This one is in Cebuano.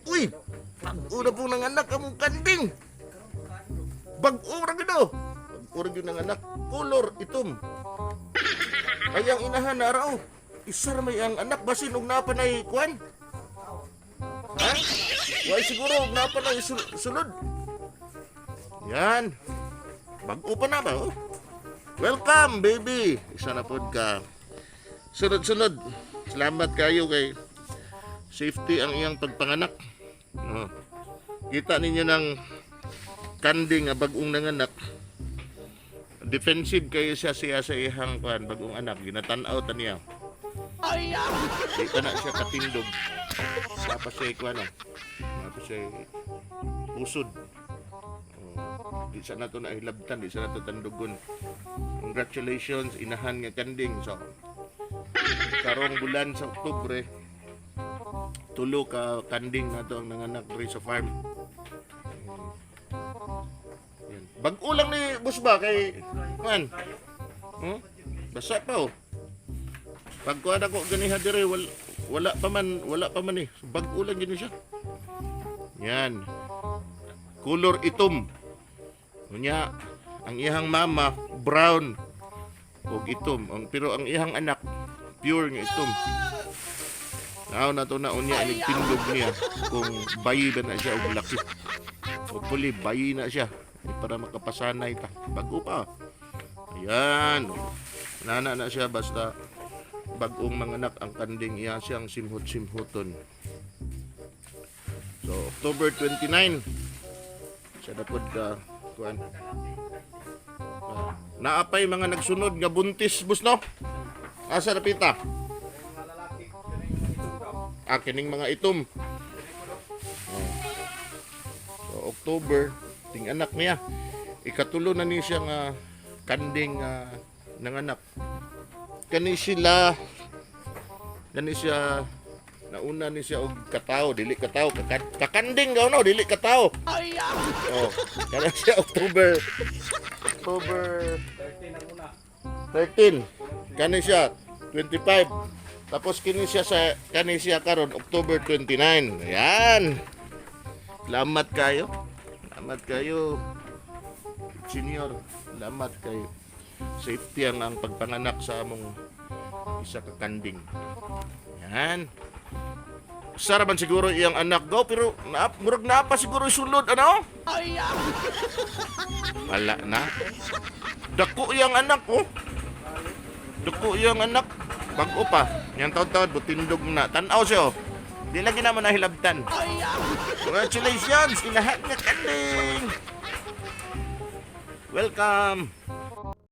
Uy! Bag-o na pong nanganak among kanding. Bag-o ra gid oh. Bag-o ra gyud nanganak. Color itom. Ay, ang inahan na raw. Isa ra may ang anak, basin og naa pa nay kuan. Ha? Way siguro og naa pa nay sulod. Yan. Bag-o pa na ba oh? Welcome, baby. Isa na pod ka. Sunod-sunod. Salamat kayo kay safety ang iyang pagpanganak. No. Kita ninyo ng kanding nga bag-ong nanganak. Defensive kayo siya siya sa iyang kuan, bag-ong anak. Ginatan-aw ta niya. Di pa na siya katindog. Naa pa siya kuan oh. Naa pa siya pusod. Oh, di sa nato na hilabtan, di sa nato tandugon. Congratulations, inahan nga kanding. So, karong bulan sa Oktubre, tulo ka kanding nato ang nanganak diri sa farm. Yan. Bag-o lang ni boss ba kay man. Basa pa oh. Pagkuan ako ganiha dire, wala pa man, wala pa man eh. So, bag-o lang gini siya. Yan. Color itom. Unya, ang iyang mama brown ug itom. Pero ang iyang anak pure nga itom. Now na to na unya inig tindog niya kung bayi ba na siya og laki. Hopefully bayi na siya eh, para makapasanay ta. Bago pa. Ayan. Nana na siya, basta bag-ong manganak ang kanding, iya siyang simhot-simhoton. So October 29 sa dapod ka kuan. Ah, naapay mga nagsunod nga buntis, bus, no? Asa na pita? Ah, kining mga itom. Oh. So October ting anak niya. Ikatulo na ni siya nga kanding nanganak. Kani sila, kani siya nauna ni siya og katao, dili katao, kakanding gaw no, dili katao. Oh, kana siya October October 13 ang una. 13. Kani siya 25. Tapos kini siya sa kani siya karon October 29. Ayan. Salamat kayo. Salamat kayo. Senior, salamat kayo. Safety ang pagpanganak sa among isa ka kanding. Yan. Sara man siguro iyang anak go, pero na, murag naa pa siguro sulod, ano? Wala na. Dako iyang anak oh. Dako iyang anak. Bag-o pa. Yang taon-taon butindog na. Tan-aw siya oh. Di lagi naman nahilabtan. Congratulations! Inahan nga kanding! Welcome!